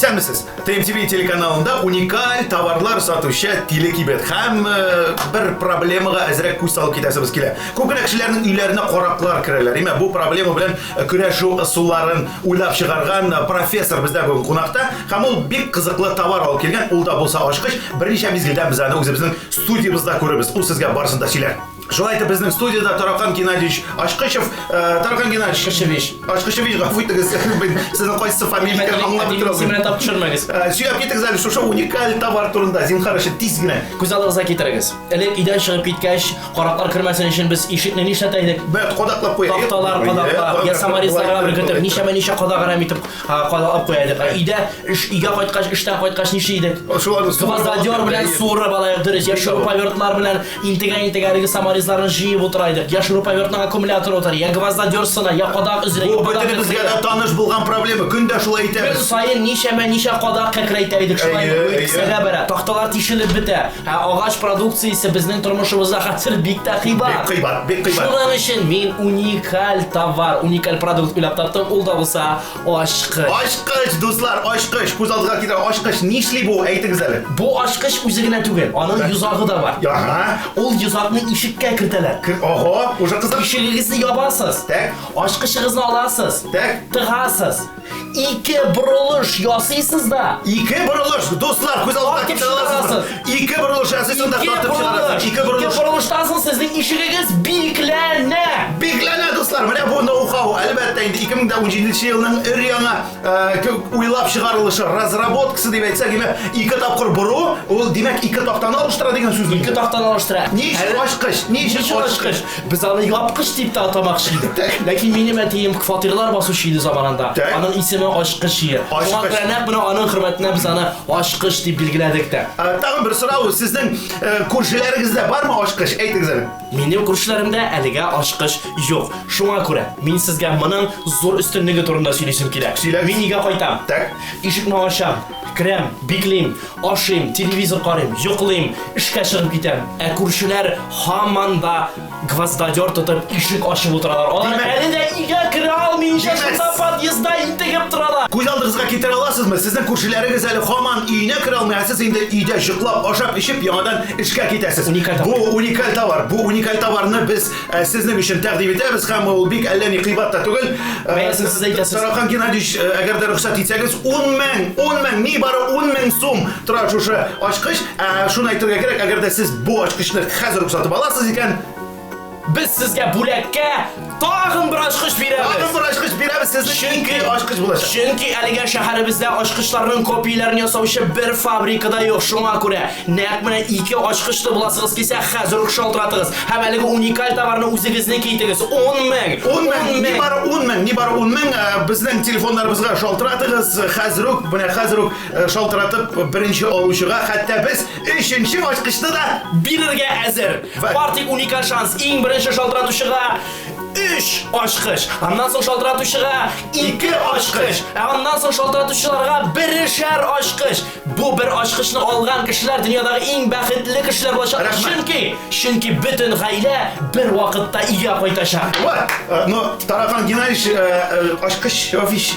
Исәнмесез! ТМТВ телеканалында уникаль товарлар сатучы телекибет һәм э, бер проблемага әзрәк күз салып китәсебез килә. Күп кенә кешеләрнең өйләренә караклар керәләр. Имә бу проблема белән э, көрәшү ысулларын уйлап чыгарган э, профессор бездә бүген кунакта һәм ул бик кызыклы товар алып килгән. Ул да булса ачкыч. Берничә мизгелдән без аны үзебезнең студиябездә күрербез. Ул сезгә барысын да сөйләр. Шулай итеп, безнең студиядә Таракан Геннадьевич Ачкычев, э, Таракан Геннадьевич Ачкычевич. Ачкычевич, гафу итегез, мин сезнең кайсы фамилия икәнен аңлап бетерә алмыйм. Исеменә тап төшермәгез. Э, Сөйләп китегез әле шушы уникаль товар турында, зинһар өчен тиз генә. Күз алдыгызга китерегез. Элек өйдән чыгып киткәч, караклар кермәсен өчен без ишекне нишләтә идек? Бәт кадаклап куя. Такталар кадаклап, я саморезларга беркетеп, ничәмә-ничә кадак әрәм итеп кадаклап куя идек. Ә өйдә эш өйгә кайткач, эштән кайткач нишли идек? Шуларны Гвоздодер белән суырып алайык, дөрес, я шуруповертлар белән Интегә-интегә әлеге саморезларны җыеп утыра идек. Я шуруповертның аккумуляторы утыра, я гвоздодер сына, я кадак өзелә, Бу я кадак бөтенебезгә дә кәкрәя. таныш булган проблема. Көн дә шулай Көн итәбез. саен ничәмә-ничә кадак кәкрәйтә идек, шулай Әйе, бит, әйе. кесәгә бәрә. Такталар тишелеп бетә. Ә агач продукциясе безнең тормышыбызда хәзер бик тә кыйбат. Бик кыйбат, бик кыйбат. Шуның өчен мин уникаль товар, уникаль продукт уйлап таптым. Ул да булса Ачкыч. Ачкыч, дуслар, ачкыч. Күз алдыга китерә, ачкыч. Нишли бу, әйтегез әле. Бу ачкыч үзе генә түгел, аның йозагы да бар. Ага. Ул йозакны ишеккә кертәләр. Кер, ого, уже кызык. Ишегегезне ябасыз. Так. Ачкычыгызны аласыз. Так. Тыгасыз. Ике борылыш ясыйсыз да. Ике борылыш, дуслар, күз алдыга Тартып китерә аласызмы? чыгарасыз. Ике борылыш ясыйсың да Ике тартып борылыш. чыгарасың. Ике борылыш. Ике борылыштан соң сезнең ишегегез бикләнә. Бикләнә, дуслар. Менә бу ноу-хау, әлбәттә, инде 2017 елның өр-яңа э, уйлап чыгарылышы, разработкасы дип әйтсәк, димәк, ике тапкыр бору, ул димәк ике тактаны алыштыра дигән сүз. Ике тактаны алыштыра. Ни өчен ачкыч? Ни өчен ачкыч? Без аны япкыч дип тә атамакчы идек. Ләкин минем әтием фатирлар басучы иде заманында. Аның исеме Ачкыч иде. Шуңа күрә нәкъ менә аның хөрмәтенә без аны Ачкыч дип билгеләдек тә. Тагын бер сорау, сезнең э, күршеләрегездә бармы ачкыч? Әйтегез әле. Минем күршеләремдә әлегә ачкыч юк. Шуңа күрә мин сезгә моның зур өстенлеге турында сөйлисем килә. Сөйләгез. Мин өйгә кайтам. Так. Ишекне ачам, керәм, биклим, ашыйм, телевизор карыйм, йоклыйм, эшкә чыгып китәм. Ә күршеләр һаман да гвоздодер тотып ишек ачып утыралар. Алар Димәк- әле дә өйгә керә алмыйча Димәк- шунда подъездда интегеп торалар. Күз алдыгызга китерә аласызмы? Сезнең күршеләрегез әле һаман өенә керә алмый, ә сез инде өйдә йоклап, ашап, эчеп, яңадан эшкә китәсез. Уникаль товар. Бу уникаль товар. Бу уникаль товарны без э, сезнең өчен тәкъдим итәбез һәм ул бик әллә ни кыйбат та түгел. Э, Бәясен сез әйтәсез. Тарахан Геннадьевич, э, әгәр дә рөхсәт итсәгез, 10 мең, 10 мең, нибары 10 мең сум тора шушы ачкыч. Ә, шуны әйтергә кирәк, әгәр дә сез бу ачкычны хәзер үк сатып аласыз икән, Без сезгә бүләккә тагын бер ачкыч бирәбез. Тагын бер ачкыч бирәбез, сезнең Чөнки ике ачкыч булачак. Чөнки әлегә шәһәребездә ачкычларның копияләрен ясаучы бер фабрика да юк. Шуңа күрә нәкъ менә ике ачкычлы буласыгыз килсә, хәзер үк шалтыратыгыз һәм әлеге уникаль товарны үзегезнеке итегез. 10 мең! 10 мең, нибары 10 мең, нибары 10 мең. Э, Безнең телефоннарыбызга шалтыратыгыз. Хәзер үк, менә хәзер үк Э, шалтыратып беренче алучыга хәтта без өченче ачкычны да бирергә әзер. Бар тик уникаль шанс. Иң беренче шалтыратучыга 3 ачкыч. Аннан соң шалтыратучыга 2 ачкыч. Ә аннан соң шалтыратучыларга берешәр ачкыч. Бу бер ачкычны алган кешеләр дөньядагы иң бәхетле кешеләр булачак. Чөнки, чөнки бөтен гаилә бер вакытта өйгә кайтачак. Вот, э, но Тарахан Геннадьевич э, ачкыч,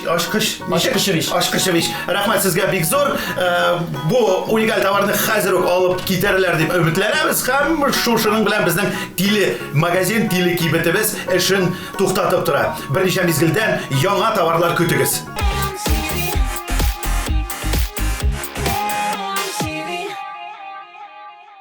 ачкыч, Ачкычевич. Ачкычевич. Рәхмәт сезгә бик зур. Э, бу уникаль товарны хәзер үк алып китәрләр дип өметләнәбез һәм шушының белән безнең телемагазин, телекибетебез эшен туктатып тора. Берничә мизгелдән яңа товарлар көтегез.